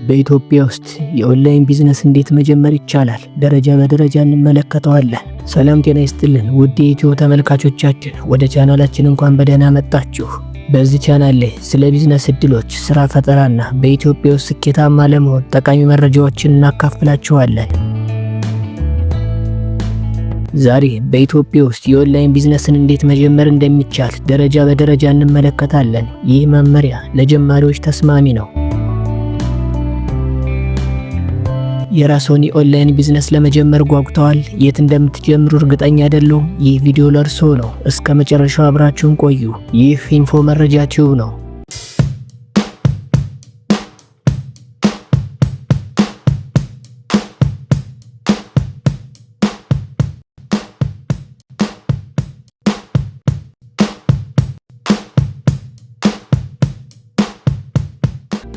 በኢትዮጵያ ውስጥ የ online business እንዴት መጀመር ይቻላል? ደረጃ በደረጃ እንመለከተዋለን። ሰላም ጤና ይስጥልን ውድ የኢትዮ ተመልካቾቻችን፣ ወደ ቻናላችን እንኳን በደህና መጣችሁ። በዚህ ቻናል ላይ ስለ ቢዝነስ እድሎች፣ ስራ ፈጠራና በኢትዮጵያ ውስጥ ስኬታማ ለመሆን ጠቃሚ መረጃዎችን እናካፍላችኋለን። ዛሬ በኢትዮጵያ ውስጥ የ online business ን እንዴት መጀመር እንደሚቻል ደረጃ በደረጃ እንመለከታለን። ይህ መመሪያ ለጀማሪዎች ተስማሚ ነው። የራስዎን የ online business ለመጀመር ጓጉተዋል? የት እንደምትጀምሩ እርግጠኛ አይደሉም? ይህ ቪዲዮ ለእርስዎ ነው። እስከ መጨረሻው አብራችሁን ቆዩ። ይህ ኢንፎ መረጃ ቲዩብ ነው።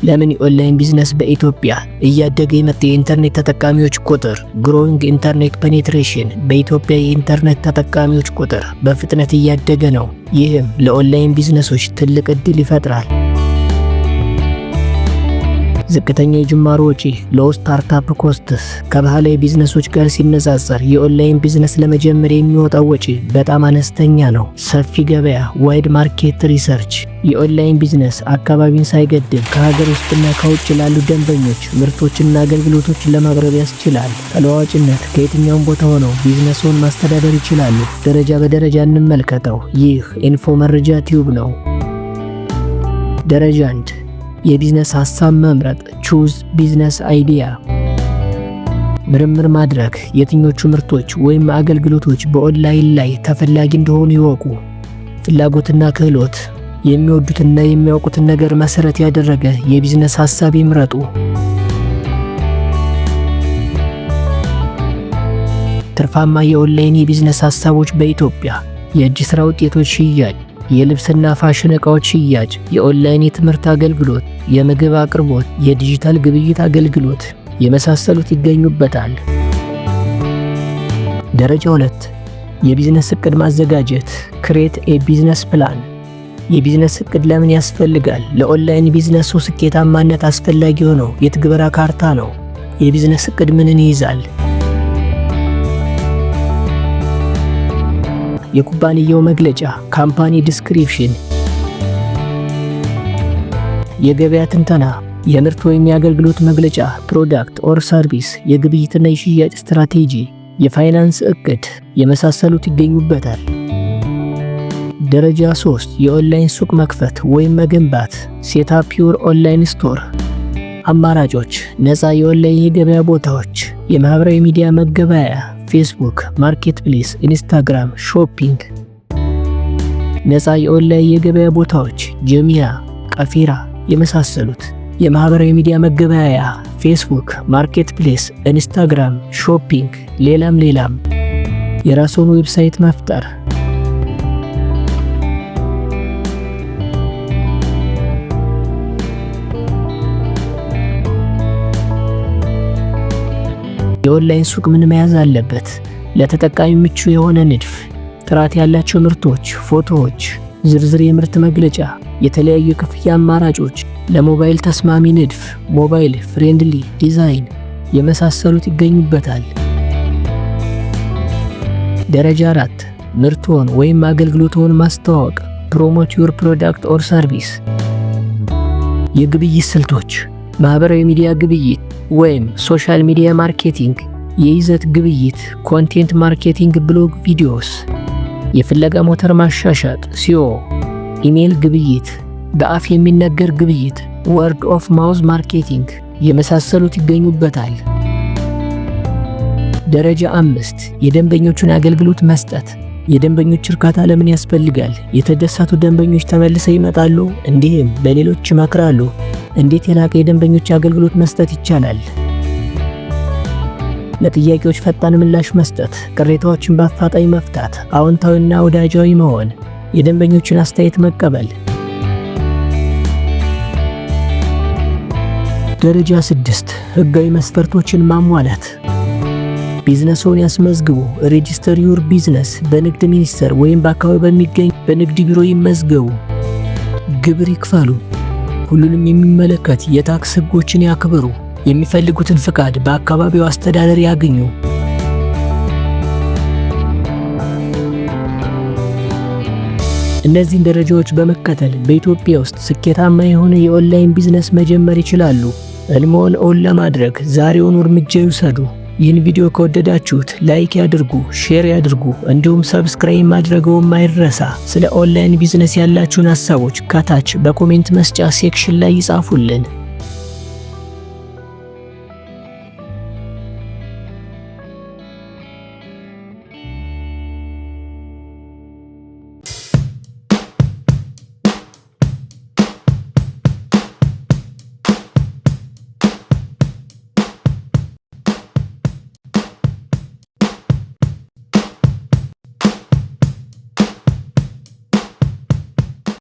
ለምን የ online business በኢትዮጵያ? እያደገ የመጣ የኢንተርኔት ተጠቃሚዎች ቁጥር፣ growing internet penetration። በኢትዮጵያ የኢንተርኔት ተጠቃሚዎች ቁጥር በፍጥነት እያደገ ነው። ይህም ለ online business ኦች ትልቅ ዕድል ይፈጥራል። ዝቅተኛ የጅማሮ ወጪ፣ low startup costs። ከባህላዊ ቢዝነሶች ጋር ሲነጻጸር የ online business ለመጀመር የሚወጣው ወጪ በጣም አነስተኛ ነው። ሰፊ ገበያ፣ wide market research። የ online business አካባቢን ሳይገድብ ከሀገር ውስጥና ከውጭ ላሉ ደንበኞች ምርቶችና አገልግሎቶችን ለማቅረብ ያስችላል። ተለዋዋጭነት፣ ከየትኛውም ቦታ ሆነው ቢዝነስዎን ማስተዳደር ይችላሉ። ደረጃ በደረጃ እንመልከተው። ይህ ኢንፎ መረጃ ቲዩብ ነው። ደረጃ 1፣ የቢዝነስ ሀሳብ መምረጥ፣ choose business idea። ምርምር ማድረግ፣ የትኞቹ ምርቶች ወይም አገልግሎቶች በኦንላይን ላይ ተፈላጊ እንደሆኑ ይወቁ። ፍላጎትና ክህሎት፣ የሚወዱትና የሚያውቁትን ነገር መሰረት ያደረገ የቢዝነስ ሀሳብ ይምረጡ። ትርፋማ የኦንላይን የቢዝነስ ሀሳቦች በኢትዮጵያ፦ የእጅ ሥራ ውጤቶች ሽያጭ፣ የልብስና ፋሽን ዕቃዎች ሽያጭ፣ የኦንላይን የትምህርት አገልግሎት፣ የምግብ አቅርቦት፣ የዲጂታል ግብይት አገልግሎት የመሳሰሉት ይገኙበታል። ደረጃ 2፣ የቢዝነስ እቅድ ማዘጋጀት፣ create a business plan። የቢዝነስ እቅድ ለምን ያስፈልጋል? ለ online business ኡ ስኬታማነት አስፈላጊ የሆነው የትግበራ ካርታ ነው። የቢዝነስ እቅድ ምንን ይይዛል? የኩባንያው መግለጫ፣ company description፣ የገበያ ትንተና፣ የምርት ወይም የአገልግሎት መግለጫ፣ product or service፣ የግብይትና የሽያጭ ስትራቴጂ፣ የፋይናንስ እቅድ የመሳሰሉት ይገኙበታል። ደረጃ 3፣ የኦንላይን ሱቅ መክፈት ወይም መገንባት፣ set up your online store። አማራጮች፦ ነፃ የኦንላይን የገበያ ቦታዎች፣ የማህበራዊ ሚዲያ መገበያያ፣ Facebook Marketplace፣ Instagram Shopping፣ ነፃ የኦንላይን የገበያ ቦታዎች፣ ጁሚያ፣ ቀፊራ የመሳሰሉት፣ የማህበራዊ ሚዲያ መገበያያ፣ Facebook Marketplace፣ Instagram Shopping፣ ሌላም ሌላም። የራስዎን website መፍጠር። የኦንላይን ሱቅ ምን መያዝ አለበት? ለተጠቃሚ ምቹ የሆነ ንድፍ፣ ጥራት ያላቸው ምርቶች፣ ፎቶዎች፣ ዝርዝር የምርት መግለጫ፣ የተለያዩ የክፍያ አማራጮች፣ ለሞባይል ተስማሚ ንድፍ፣ mobile friendly design የመሳሰሉት ይገኙበታል። ደረጃ 4፣ ምርትዎን ወይም አገልግሎትዎን ማስተዋወቅ፣ promote your product or service። የግብይት ስልቶች፦ ማህበራዊ ሚዲያ ግብይት ወይም social media marketing፣ የይዘት ግብይት፣ content marketing፣ blog፣ videos፣ የፍለጋ ሞተር ማሻሻጥ፣ SEO፣ ኢሜል ግብይት፣ በአፍ የሚነገር ግብይት፣ word of mouth marketing የመሳሰሉት ይገኙበታል። ደረጃ 5፣ የደንበኞቹን አገልግሎት መስጠት። የደንበኞች እርካታ ለምን ያስፈልጋል? የተደሰቱ ደንበኞች ተመልሰው ይመጣሉ፣ እንዲህም ለሌሎች ይመክራሉ። እንዴት የላቀ የደንበኞች አገልግሎት መስጠት ይቻላል? ለጥያቄዎች ፈጣን ምላሽ መስጠት፣ ቅሬታዎችን በአፋጣኝ መፍታት፣ አዎንታዊና ወዳጃዊ መሆን፣ የደንበኞችን አስተያየት መቀበል። ደረጃ 6፣ ህጋዊ መስፈርቶችን ማሟላት። ቢዝነስዎን ያስመዝግቡ። Register your business። በንግድ ሚኒስቴር ወይም በአካባቢው በሚገኝ በንግድ ቢሮ ይመዝገቡ። ግብር ይክፈሉ። ሁሉንም የሚመለከት የታክስ ሕጎችን ያክብሩ። የሚፈልጉትን ፍቃድ በአካባቢው አስተዳደር ያግኙ። እነዚህን ደረጃዎች በመከተል በኢትዮጵያ ውስጥ ስኬታማ የሆነ የ online business መጀመር ይችላሉ። ህልምዎን እውን ለማድረግ ዛሬውኑ እርምጃ ይውሰዱ። ይህን ቪዲዮ ከወደዳችሁት like ያድርጉ፣ share ያድርጉ፣ እንዲሁም subscribe ማድረግዎም አይረሳ። ስለ online business ያላችሁን ሀሳቦች ከታች በ comment መስጫ section ላይ ይጻፉልን።